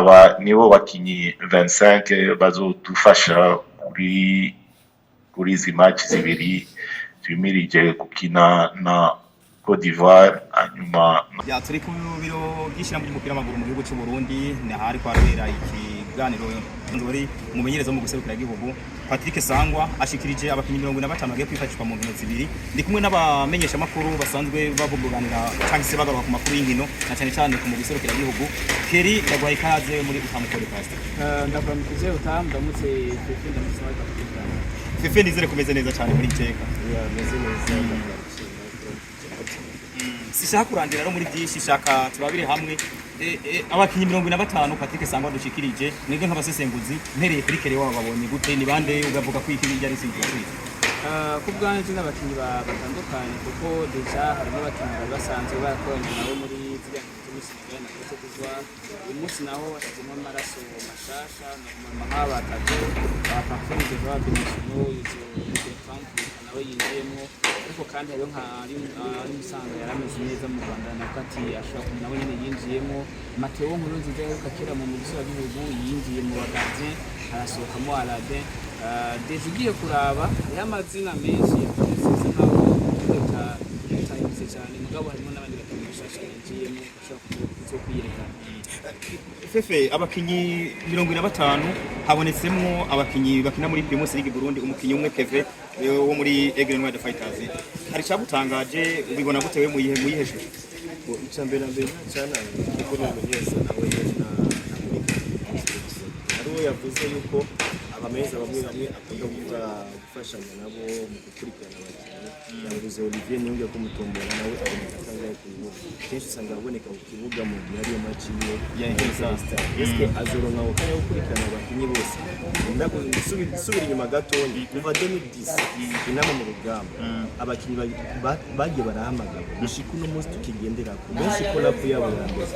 Aba nibo bakinyi 25 bazodufasha kuri izi match zibiri twimirije gukina na Cote d'Ivoire, hanyuma Ya, turi ku biro by'ishyirahamwe ry'umupira w'amaguru mu gihugu cy'u Burundi, ni ahari kwabera ikiganiro. Nzori umumenyereza mu guserukira igihugu Patrick Sangwa ashikirije abakinyi 45 bagiye kwifashishwa mu nkino zibiri. Ndi kumwe n'abamenyesha makuru basanzwe bavuganira cyangwa se bagaruka ku makuru y'inkino, na cyane cyane ku mu guserukira igihugu. Keri, ndaguhaye ikaze muri Utamu Podcast. Ndakuramukije Utamu, ndamutse Fefe, ndamutse abari. Fefe, nizere kumeze neza cyane muri iteka. Meze neza, ndakuramukije. Sishaka kurandira rero muri byinshi, shaka turabire hamwe abakinyi 45 Patrick Sangwa dushikirije. Mwebwe nk'abasesenguzi, mpereye kuri Kere, wabo babonye gute? Ni bande? Ugavuga ko iki bijya ari sinzi kwita? Ku bwanje n'abakinyi batandukanye, kuko déjà harimo abakinyi bari basanzwe barakoranye nabo muri ziriya nkino zo muri Senegal na Cote d'Ivoire. Uyu munsi naho bashyizemo amaraso mashasha, normalement nk'aba batatu ba Parfait Deva binationaux, izo Bertrand nawe yinjiyemo, ariko kandi hariho nka ari Musanga yari ameze neza mu Rwanda, nako ati ashobora nawe nyene yinjiyemo. Mateo Nkurunziza yaheruka kera mu mugwi w'igihugu yinjiye mu ba gardien, harasohokamo Aladin. Déjà ugiye kuraba hariho amazina menshi yabonetse, bisa nkaho bitahindutse cyane, mugabo harimo n'abandi bakinnyi bashasha binjiyemo bashobora kuzo kwiyerekana. Fefe, abakinyi 45 habonetsemwo abakinyi bakina muri Primus League Burundi, umukinyi umwe Keve wo muri Aigle Noir the Fighters. Hari cyagutangaje? Ubibona gute we, muyihe shusho? Icya mbere na mbere, nta kuko n'umumenyereza nawe nakurikirana. Hari uwo yavuze yuko abamenyereza bamwe bamwe akunda gufashanya nabo mu gukurikirana abakinnyi. Yavuze Olivier Niyonge ko mutombora nawe aboneka kangahe ku bibuga? Kenshi usanga aboneka ku kibuga mu gihe ariyo match yiwe ya Interstar. Interstar. Eske azoronka ako kanya ko gukurikirana abakinnyi bose? Subira inyuma gatonya, kuva 2010 inama mu rugamba, abakinnyi bagiye barahamagarwa gushika uno munsi tukigenderako, benshi call-up yabo ya mbere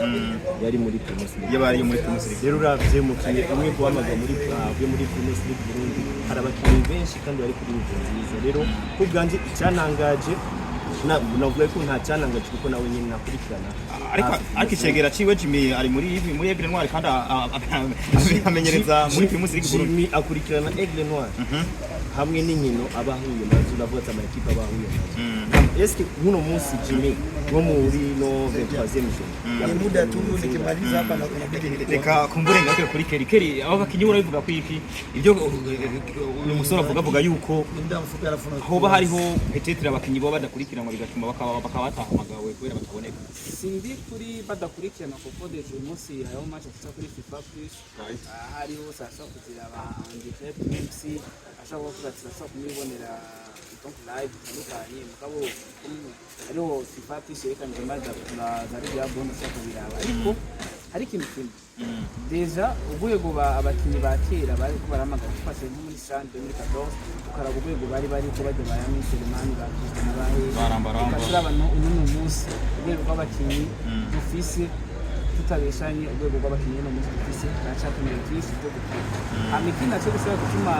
yari muri Primus League. Yabaye muri Primus League. Rero uravye umukinnyi umwe guhamagara muri avuye muri Primus League Burundi, hari abakinnyi benshi kandi bari kuri niveau nziza. Rero ku bwanjye icyantangaje, navuga ko nta cyantangaje kuko nawe nyine nakurikirana Ariko hafi. Ariko icegera ciwe Jimmy ari muri Aigle Noir kandi amenyereza muri Primus League Burundi. Jimmy akurikirana Aigle Noir hamwe n'inkino aba ahuye nazo, uravuga ati amakipe aba ahuye nazo. Eske nk'uno munsi Jimmy nko muri no 23e journée Ni muda tu, nikimaliza hapa na inabidi nilikuwa. Reka kumbure ngaruke kuri Keri. Keri, abo bakinyi urabivuga ko iki ibyo uyu musore avuga yuko Ni muda mfupi alafu hoba hariho peut-être abakinyi bo badakurikiranwa, bigatuma bakaba batahamagawe kubera bataboneka? Sindi kuri badakurikirana, kuko déjà uyu munsi hariho match afite kuri FIFA Plus, hariho ashobora kuziraba en direct, même si ashobora kuvuga ati ashobora kumwibonera donc live bitandukanye, mugabo hariho FIFA Plus yerekanije match za Ligue ya Bonne, ashobora kubiraba. Ariko hari ikintu kimwe, déjà urwego abakinyi ba kera bari ko barahamagara, dufashe nko muri CHAN 2014, ukaraba urwego bari bariko bajya ba Yami Selemani, ba Christian Bahe, Barambaramba. ugashira uno munsi urwego rw'abakinyi dufise, tutabeshanye, urwego rw'abakinyi uno munsi dufise ruracakeneye byinshi byo gukina. Hama ikindi naco gishobora gutuma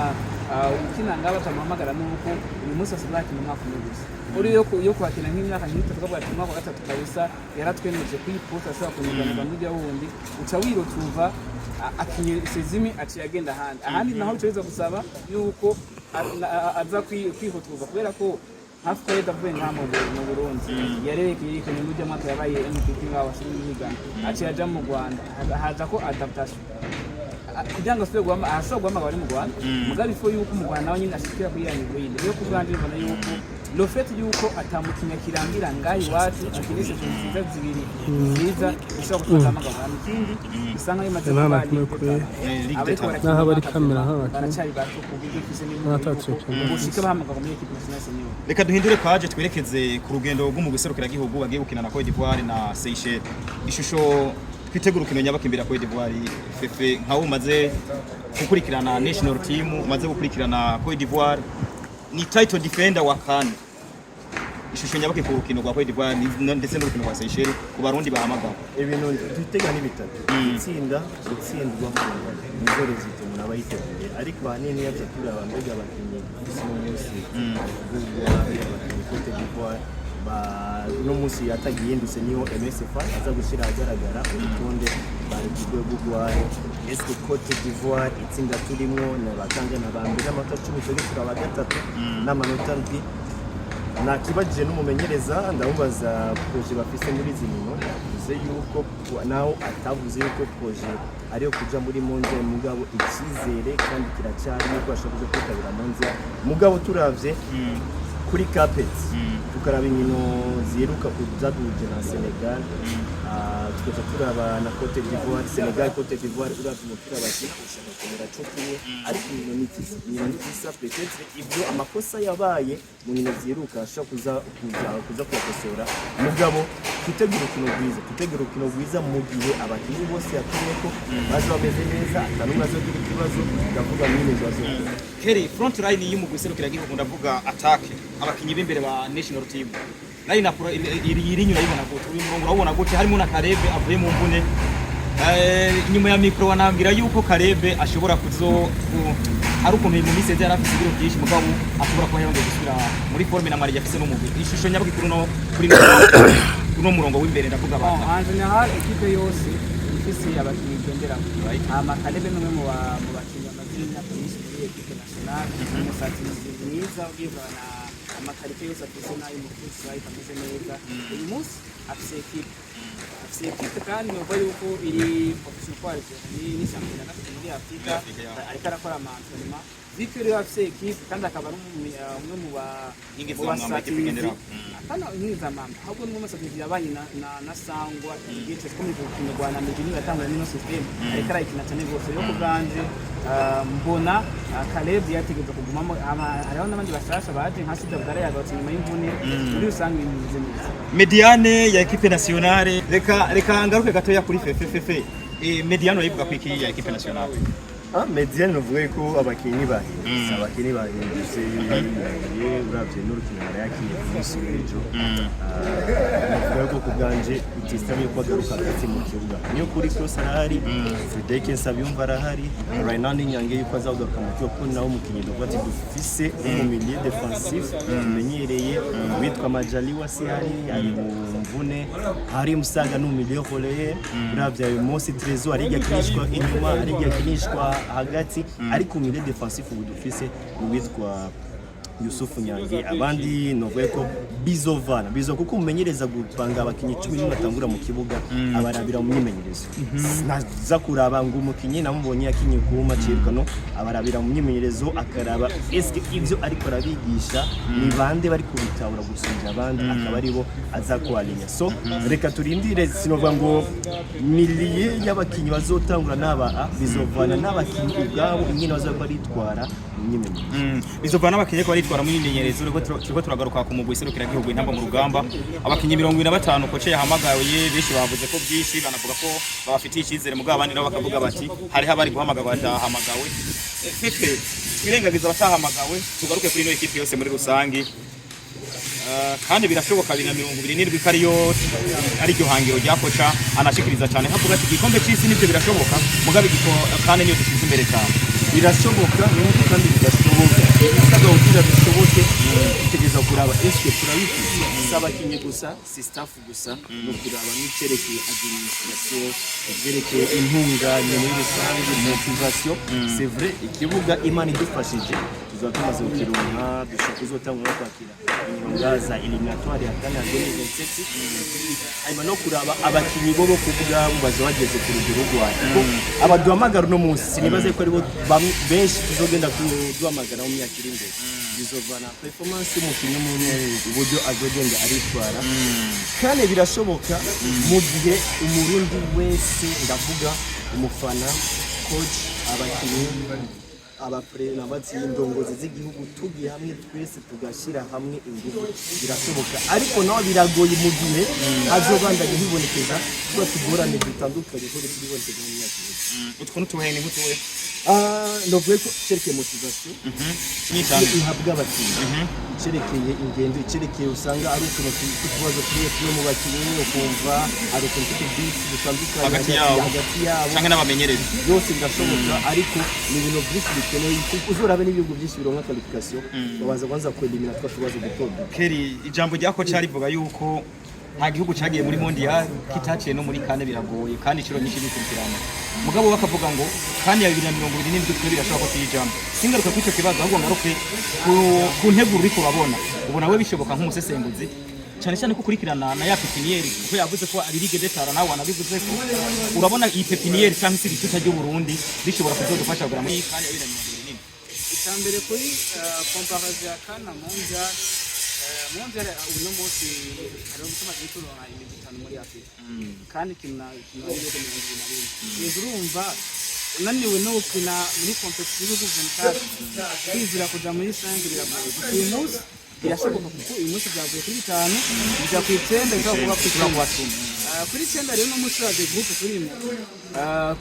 ukina ngaho batamuhamagara nuko uyu munsi asigaye akina umwaka umwe gusa. Uri yo kuhakina nk'imyaka nk'itatu, ukavuga ati umwaka wa gatatu kabisa yaratwemeje ko iyi poste ashobora kunyuganirwa n'ujya wundi, uca wirotuva akinye sezimi, aciye agenda ahandi. Ahandi naho bica gusaba yuko aza kwihutuza, kubera ko nka Fred avuye ngaha mu Burundi, yarerekanye muri ujya mwaka yabaye MVP ngaho, washinzwe ihiganwa, aciye aja mu Rwanda, haza ko adaptation kugira ngo asubire guhama, ashobora guhamagara ari mu Rwanda, mugabe ifo yuko mu Rwanda nawe nyine ashikira kuri ya niveau yindi. Rero ku bwanje mbona yuko le fait yuko atamukinya kirangira ngaha iwacu, akinisha nziza zibiri nziza, bishobora gutuma ahamagara. Ikindi bisa nkaho imaze Nta kuba na kimwe Ligue kuri- Ligue abariko d'État. barakina Naho abari umwaka kamera vraiment haba baracyari bato ku buryo ifise Nta n'imyuka gushika bahamagarwa muri équipe nationale senior. Reka duhindure page, twerekeze ku rugendo rw'umugwi serukiragihugu bagiye gukina na Cote d'Ivoire na Seychelles. Ishusho twitegura urukino nyabaka imbere ya Cote d'Ivoire, Fefe, nkaho umaze gukurikirana national team, umaze gukurikirana Cote d'Ivoire, ni title defender wa CAN. Ishusho nyabaka ku rukino rwa Cote d'Ivoire ndetse n'urukino rwa Seychelles ku Barundi bahamagara? Ibintu twitega ni bitatu: gutsinda, gutsindwa, kunganya. Nizo résultats umuntu aba yiteguye. Ariko ahanini iyo turaba mbega abakinnyi dufise uno munsi, kuvugwa abakinnyi Cote d'Ivoire Uno munsi yatagihindutse, niho MSF aza gushyira ahagaragara urutonde bari ku rwego rwahe. Eske Cote d'Ivoire, itsinda turimo ni abatanga na ba mbere n'amanota 10, twebwe turi aba gatatu n'amanota 7. Nakibajije n'umumenyereza, ndamubaza projet bafise muri izi nkino. Yavuze yuko naho atavuze yuko projet ariyo kuja muri mondial, mugabo icyizere kandi kiracyari yuko bashobora kuja kwitabira mondial. Mugabo turavye kuri carpet, tukaraba inkino ziheruka kuzaduje na Senegal, tukaca turaba na Cote d'Ivoire, Senegal, Cote d'Ivoire, uravye umupira bakina ushaka kumera co kimwe, ariko inkino ni zisa, inkino ni zisa. Peut-être ibyo amakosa yabaye mu nkino ziheruka ashobora kuza kuyakosora, mugabo twitegure urukino rwiza, twitegure urukino rwiza mu gihe abakinnyi bose yatumye ko baje bameze neza, atanumwe azogira ikibazo. Ndavuga nyine bazokora. Kelly, front line y'umugwi serukiragihugu, ndavuga attaque, abakinyi b'imbere ba national team, line up iri inyuma urayibona gute? Uyu murongo urawubona gute? Harimo na Karebe avuye mu mvune. Inyuma ya micro wanambwira yuko Karebe ashobora kuzo ari ukuntu mu minsi yari afise ibiro byinshi, mugabo ashobora kuba yarongeye gusubira muri forme na Maria afise n'umugwi. Ishusho nyabwo kuri no kuri no murongo w'imbere, ndavuga Bon, bata. en général, équipe yose ifise abakinnyi igenderako. Hama Kalebe ni umwe mu bakinnyi bamaze imyaka myinshi muri équipe nationale, umusatirizi mwiza ugivana ama qualités yose afise n'ay'umukuru striker ameze neza. Uyu munsi afise équipe, afise équipe kandi novuga yuko iri officiel quality ni shampiyona gatatu muri Afrika. Afrika, ya. Ariko arakora ama entraînement ziko rero afise équipe kandi akaba ari umwe mu ba Inkingi mu za mwamba équipe basatirizi. igenderako. Apana inkingi za mwamba, ahubwo ni umusatirizi yabanye na Sangwa igihe cyose ko mu rukino rwa Namibia niwe yatangura n'ino système, ariko arayikina cyane rwose. Rero ku bwanje, mbona Caleb yategereza kugumamo. Hariho n'abandi bashasha baje nka Sida Abdallah yagarutse nyuma y'imvune. Muri rusange ibintu bimeze neza. Médiane ya équipe nationale, reka ngaruke gatoya kuri Fefe. Fefe, médiane urayivuga ko iki ya équipe nationale? Ah, médiane novuga ko abakinyi bahindutse, abakinyi bahindutse. Uravye n'urukino barayakinye ku munsi w'ejo, novuga ko ku bwanje itisitame yuko agaruka hagati mu kibuga niyo kuri Cross arahari, Frederic Nsabiyumva arahari, Raynan Nyange yuko azagaruka mu kibuga, kuko nawe umukinyi novuga ati dufise mu milieu défensif tumenyereye. Witwa Majaliwa si hari, ari mu mvune. Hari Musaga ni milieu relais. Uravye ayo munsi Trezor hari igihe akinishwa inyuma, hari igihe akinishwa hagati, ariko milieu défensif ubu dufise uwitwa Yusufu Nyange. Abandi novuye ko bizovana bizo kuko umumenyereza gupanga abakinyi 11 batangura mu kibuga abarabira mu myimenyerezo. Naza kuraba ngo umukinyi namubonye yakinye ku match no abarabira mu myimenyerezo, akaraba eske ivyo ariko arabigisha ni bande bari kubitahura gusumbya abandi, akaba aribo aza kuhalinya. So reka turindire, sinovuga ngo milieu y'abakinyi bazotangura n'aba A, bizovana n'abakinyi ubwabo ingene bazoba baritwara mu myimenyerezo. Bizovana n'abakinyi ko baritwara mu myimenyerezo. Turiko turagaruka ku mugwi serukiragihugu Intamba mu Rugamba, abakinyi 25 coach yahamagaye. Benshi bavuze ko byinshi, banavuga ko babafitiye icyizere, mugabo abandi nabo bakavuga bati hariho abari guhamagarwa batahamagawe. Fefe, twirengagiza abatahamagawe, tugaruke kuri ino équipe yose muri rusange. Kandi birashoboka 2027 ko ariyo ariryo hangiro rya coach anashikiriza cyane, havuga ati igikombe c'isi nivyo birashoboka, mugabo kandi niyo dushize imbere cyane. Birashoboka nuko kandi bidashoboka. Ibisabwa kugira bishoboke, dutegereza kuraba eske turabifise. Si abakinyi gusa, si staff gusa, no kuraba n'icerekeye administration, ivyerekeye intunganye muri rusange, motivation. C'est vrai, ikibuga Imana idufashije tuzaba tumaze kukironka, dushobora kuzotangura no kwakira inkino za éliminatoire ya kane ya 2027. Hanyuma no kuraba abakinyi bo ku bwabo baza bageze ku rugero rwayo, kuko abaduhamagara uno munsi sinibaze ko aribo benshi tuzogenda kuduhamagara mu myaka iri imbere. Bizovana performance y'umukinyi umwe, uburyo azogenda aritwara. Kandi birashoboka mu gihe Umurundi wese, ndavuga umufana, coach, abakinyi, abatsi, indongozi z'igihugu, tugiye hamwe twese tugashyira hamwe ingufu, birashoboka. Ariko nawe biragoye mu gihe hazobandanya hibonekeza tuba tugorane dutandukanye ko turibonekeza mu myaka ibiri. Utwo n'utuhe, ni nk'utuhe? Ah, ndavuye ko cerekeye motivation Nyinshi. ihabwa abakinnyi, icerekeye ingendo, icerekeye usanga ari utuntu tw'utubazo tumwe tumwe mu bakinnyi, ukumva hari utuntu tw'utubisi dutandukanye Hagati yabo. Hagati yabo canke n'abamenyereza. Byose birashoboka, ariko ni ibintu byinshi. Birakenewe, uzorabe n'ibihugu byinshi bironka qualification, babanza kwanza kwelimina twa tubazo duto duto. Keri, ijambo rya coach rivuga yuko nta gihugu cyagiye muri mondial kitaciye no muri CAN, biragoye kandi inshuro nyinshi bikurikirana. Mugabo bakavuga ngo CAN ya 2027 twe birashoboka ko tuyijamo. Singaruke kuri icyo kibazo, ahubwo ngaruke ku nteguro uriko urabona. Ubona we bishoboka nk'umusesenguzi, cyane cyane ko ukurikirana na ya pépinière, kuko yavuze ko ari ligue d'état, nawe wanabivuze ko urabona iyi pépinière cyangwa se ibituta ry'u Burundi bishobora kuzodufasha kugera muri CAN ya 2027? Icya mbere, kuri comparaison ya CAN na mondial, mondial uno munsi hariho tumaze turonka imigwi itanu muri Afurika kandi ikina ikina n'ibihugu 21. Yego, urumva unaniwe no gukina muri compétition y'ibihugu 24, kwizira kuja muri 5 biragoye. Gusa uyu munsi birashoboka, kuko uyu munsi byavuye kuri bitanu bija ku icenda, bishobora kuba ku icumi. Kuri icenda rero, no munsi wa groupe turimo,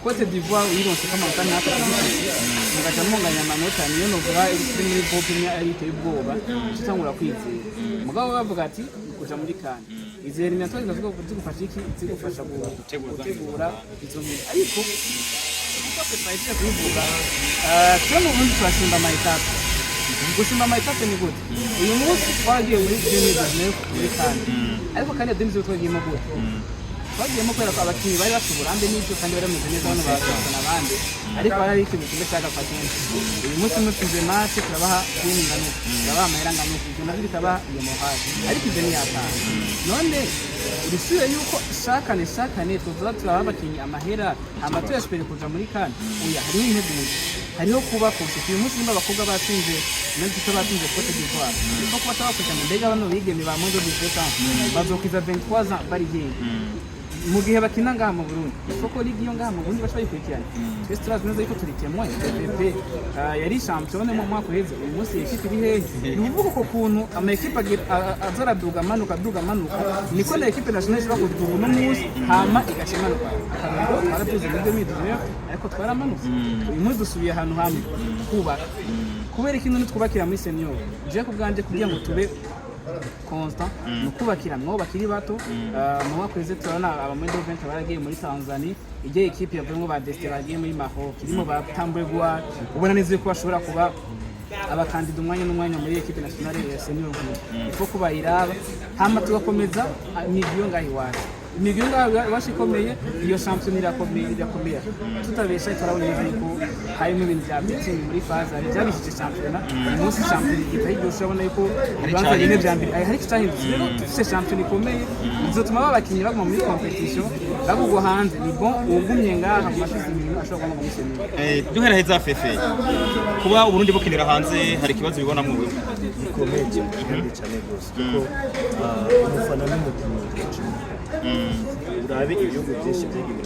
Cote d'Ivoire uyironse ko amanota nk'atatu bishitse mugaca munganya amanota, niyo novuga iri muri groupe imwe ari iteye ubwoba, tutangura kwizera. Mugabo bavuga ati kuja muri CAN, izi éliminatoires ziravuga zigufasha iki? Zigufasha gutegura izo nkino. Ariko nkuko twahejeje kubivuga, twe mu Burundi turasimba ama étapes. Gusimba ama étapes ni gute? Uyu munsi twaragiye muri 2019 muri CAN, ariko kandi ya 2019 twagiyemo gute? Twagiyemo kubera ko abakinnyi bari bafite uburambe n'ibyo, kandi bari bameze neza, bano barakina abandi, ariko hari ikintu kimwe cyagapfa kenshi. Uyu munsi mutsinze match, turabaha prime ingana uku, turabaha amahera angana uku, ibyo navyo bikabaha iyo morale, ariko ibyo ni yatanu. None urisuye yuko shakane shakane tuzoza turabaha abakinnyi amahera, hama tuyasipere kuja muri CAN? Oya, hariho integuro, hariho kuba kose. Uyu munsi nimba abakobwa batsinze natwe batsinze Cote d'Ivoire, niko kuba tabakurikirana. Mbega bano bigeme ba moins de 17 ans bazokiza 23 ans bari hehe mu gihe bakina ngaha mu Burundi? Isoko ligue yo ngaha mu Burundi baca bayikurikirana. Twese turazi neza yuko turi témoin, PPP yari championne mu mwaka uheze. Uyu munsi équipe iri hehe? Ni ukuvuga uko kuntu ama équipes aza araduga amanuka, aduga amanuka, niko na équipe nationale ishobora kuduga uno munsi hama igaca imanuka. Akarorero, twaraduze muri 2019 ariko twaramanutse. Uyu munsi dusubiye ahantu hamwe kubaka. Kubera ikintu nitwubakira muri senior, je ku bwanje, kugira ngo tube constant, ni ukubakira mwo bakiri bato. Mu mwaka uheze turabona aba muri 20 baragiye muri Tanzania, ijye équipe yavuyemo ba Destin bagiye muri Maroc, irimo ba Tambwe Gwa, ubona neza ko bashobora kuba abakandida umwanya n'umwanya muri équipe nationale ya senior nkuru. Ifo kubayiraba, hama tugakomeza imigwi yo ngaho iwacu. Imigwi yo ngaho iwacu ikomeye, iyo shampiyona irakomeye, irakomeye. Tutabesha, turabona neza yuko harimo ibintu bya betting muri phase hari byabishije shampiyona. Uyu munsi shampiyona igita iryoshe, urabona yuko ibibanza bine vya mbere hari icyahindutse. Rero dufise shampiyona ikomeye, bizotuma ba bakinyi baguma muri compétition, bagugwa hanze. Ni bon, uwugumye ngaha mu mashize ibintu ashobora kuba muri senior. Duhera heza, Fefe, kuba Uburundi bukinira hanze hari ikibazo bibonamo wewe? Gikomeye cyane kandi cyane rwose, kuko umufana n'umukinnyi. Urabe ibihugu byinshi byagiye mu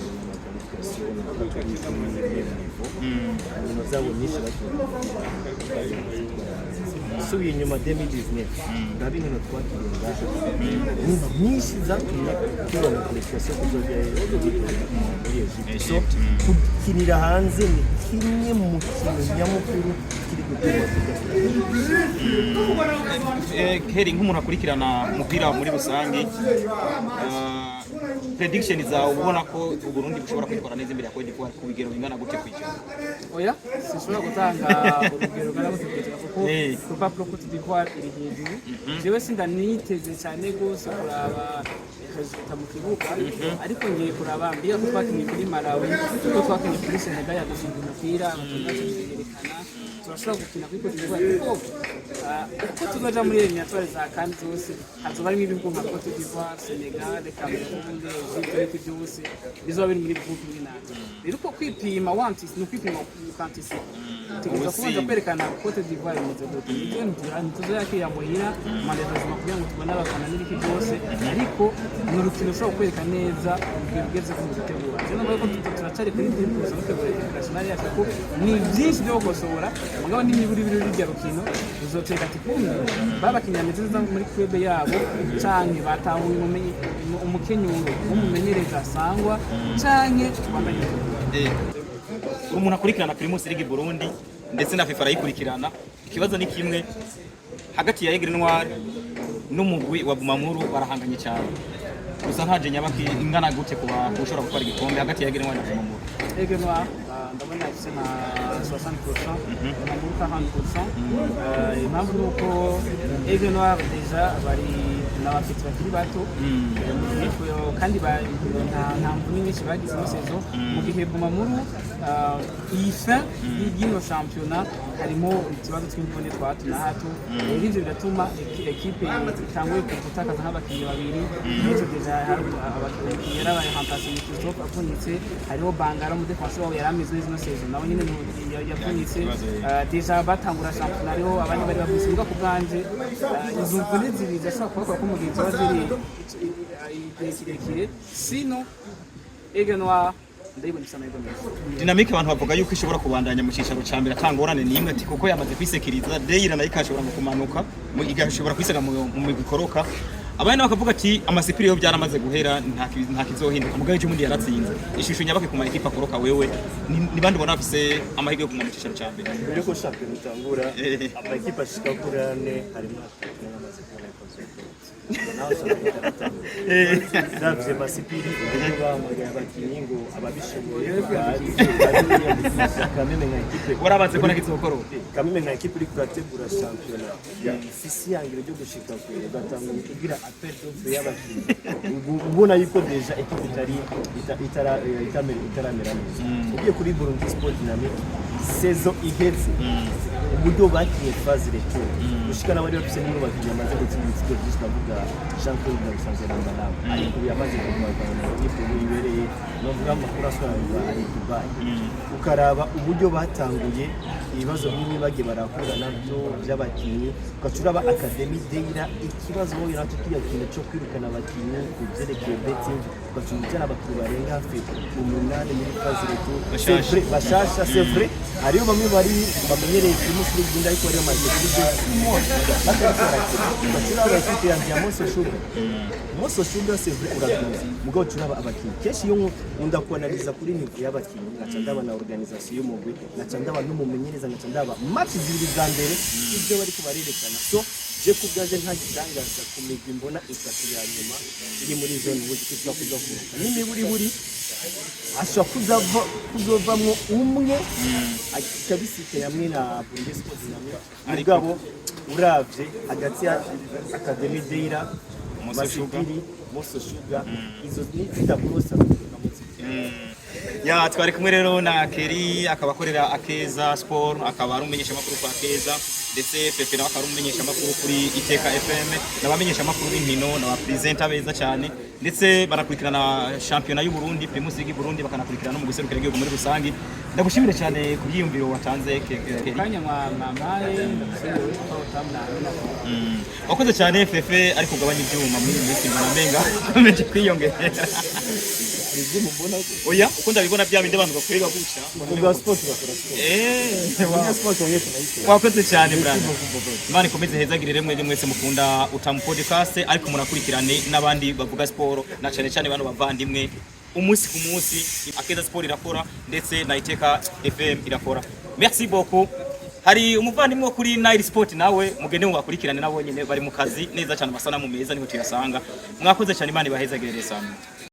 ma qualifications turi kuri niveau, inkino zabo nyinshi bakina. Usubiye inyuma 2019, urabe inkino twakiriye ngaha ni nyinshi zatumye tuba mu qualification kuzojya muri Egypte. So gukinira hanze ni kimwe mu kintu nyamukuru kiri gutuma tudakina. Heri, nk'umuntu akurikirana umupira muri rusange, prediction zawe, ubona ko Uburundi bushobora kwitwara neza imbere ya Cote d'Ivoire ku bigero bingana gute kwijana? Oya, sinshobora gutanga urugero rungana gute kwijana, kuko ku rupapuro Cote d'Ivoire iri hejuru. Jewe sindaniteze cyane rwose kuraba résultat mu kibuga, ariko ngiye kuraba mbega ko twakinye kuri Malawi, ko twakinye kuri Senegal yadushinga umupira, abakinnyi bacu tuyerekana turashobora gukina kuri Cote d'Ivoire, kuko uko tuzoja muri éliminatoires za CAN zose hazoba harimo ibihugu nka Cote d'Ivoire, Senegal, Cameroon, Egypte, ariko byose bizoba biri muri groupe imwe natwe. Rero uko kwipima wanti ni ukwipima ukantisipa, tugomba kubanza kwerekana Cote d'Ivoire imeze gute. Nibyo, ntituzoyakira muhira malheureusement kugira ngo tubone abafana n'ibiki byose, ariko ni urukino ushobora kwereka neza urugero ugeze mu gutegura. Rero numva ko turacari kuri gusa dutegura équipe nationale yacu, kuko ni byinshi byo gukosora. Mugabo n'imiburi biri rurya rukino ruzoteka ati kumwe babakinnyi bameze neza muri club yabo, canke batahuye umukenyuro w'umumenyereza sangwa, canke tubandanye dutegura. Umuntu akurikirana Primus League Burundi ndetse na FIFA arayikurikirana. Ikibazo ni kimwe: hagati ya Aigle Noir n'umugwi wa Bumamuru barahanganye cyane. Gusa ntaje nyabaki ingana gute kuba ushobora gutwara igikombe hagati ya Aigle Noir na Bumamuru? Aigle Noir. ndabona ifise nka 60%, Bumamuru 40%. Impamvu ni uko Aigle Noir déjà bari n'abapetits bakiri bato. Kandi nta mvune nyinshi bagize muri saison, mu gihe Bumamuru iyi fin y'ino shampiyona harimo utubazo tw'imvune twa hato na hato. Rero ivyo biratuma ekipe itanguye gutakaza nk'abakinnyi babiri. N'ejo déjà hari abakinnyi yarabaye remplacé ni Christophe avunitse, hariho Bangara umudefansi wabo yari ameze neza ino saison, nawe nyene yavunitse. Déjà batangura shampiyona hariho abandi bari bavunitse. Muga ku bwanje izo mvune zibiri zirashobora kubakora ko mu gihe ziba ziri igihe kirekire. Sino Aigle Noir ndayibona ifise amahirwe meza. Dynamique abantu bavuga yuko ishobora kubandanya mu cicaro ca mbere atangorane n'imwe, ati kuko yamaze kwisekiriza. Deira nayo ikashobora mu kumanuka igashobora kwisiga mu migwi ikoroka. Abandi nabo bakavuga ati amasipiri yo byaramaze guhera, nta kizohinduka. Mugabo ejo bundi yaratsinze. Ishusho nyabake ku ma ekipa akoroka, wewe ni bande ubona bafise amahirwe yo kuguma mu cicaro ca mbere? Mbere yuko shampiyona itangura, amakipe ashika kuri ane harimo atatu n'amaze kubona ko azokorotse naho shampiyona itaratangura. Ndavye Masipiri, uburyo bahamagaye abakinyi ngo ababishoboye baze bariyandikisha, kameme nka ekipe warabaze ko nakizokoroka. Kameme nka ekipe iri kurategura shampiyona ifise ihangiro ryo gushika kure, ugatanga kugira appel d'offre y'abakinyi, ubona yuko déjà ekipe itari itaramera neza. Ugiye kuri Burundi Sport Dynamique, saison iheze uburyo bakinye phase retour, gushika n'abari bafise n'umwe bakinyi amaze gutsinda ibitsindo byinshi, ndavuga Jean Claude Ndarusanze Rambanam, ariko ubu yamaze kugumana na ekipe ubu ibereye, novuga amakuru asobanurwa ari i Dubai. Ukaraba uburyo batanguye, ibibazo bimwe bagiye barakura nabyo by'abakinyi, ugaca uraba Academy Deira, ikibazo wowe nacyo kiriya kintu cyo kwirukana abakinyi ku byerekeye betting, ugaca ujyana abakinyi barenga hafi umunani muri phase retour. Bashasha. C'est vrai, bashasha, c'est vrai, hariyo bamwe bari bamenyereye Primus League Burundi, ariko bari bamaze kuri 6 mois batariko barakina. Ugaca uraba ekipe yanjye ya Moso Sugar. Moso Sugar, c'est vrai, uraduza, mugabo uca uraba abakinyi kenshi iyo nkunda kuanaliza kuri niveau y'abakinyi, ngaca ndaba na organisation y'umugwi, ngaca ndaba n'umumenyereza, ngaca ndaba match zibiri za mbere ibyo bariko barerekana. So je ku bwanje nta gitangaza ku migwi mbona itatu ya nyuma iri muri zone ubu ishobora kuza kuruka n'imiburiburi, ashobora kuzovamwo umwe akabisike hamwe na Burundi Sport Dynamique. Mugabo uravye hagati ya Academy Deira, Moso Sugar. Masipiri, Moso Sugar, izo ni zitakurosa mu. Ya, twari kumwe rero na Keri, akaba akorera Akeza Sport, akaba ari umumenyeshamakuru kwa Akeza, ndetse Fefe nawe akaba ari umumenyeshamakuru kuri Iteka FM, n'abamenyeshamakuru b'inkino n'abapresenter beza cyane, ndetse banakurikirana shampiyona y'u Burundi, Primus League Burundi, bakanakurikirana no mu guserukira igihugu muri rusangi. Ndagushimire cyane ku byiyumviro watanze, Keri. Kanya mwampaye, ndagushimiye ko utamwana. Wakoze cyane Fefe, ariko ugabanya ibyuma muri iyi minsi, mbona menga komeje kwiyongera. Oya, uko ndabibona bya bindi abantu bakorera gutya. Ubwa sport bakora sport. Ubwa sport wongeye tunayikora. Wakoze cyane, brother. Imana ikomeze hezagirire mwebwe mwese mukunda Utamu Podcast, ariko murakurikirane n'abandi bavuga siporo, na cyane cyane bano bavandimwe umunsi ku munsi. Akeza Sport irakora, ndetse na Iteka FM irakora. Merci beaucoup. Hari umuvandimwe wo kuri Nile Sport, nawe mugende mubakurikirane, nabo nyene bari mu kazi neza cyane, amasanamu meza niho tuyasanga. Mwakoze cyane, Imana ibahezagirire sana.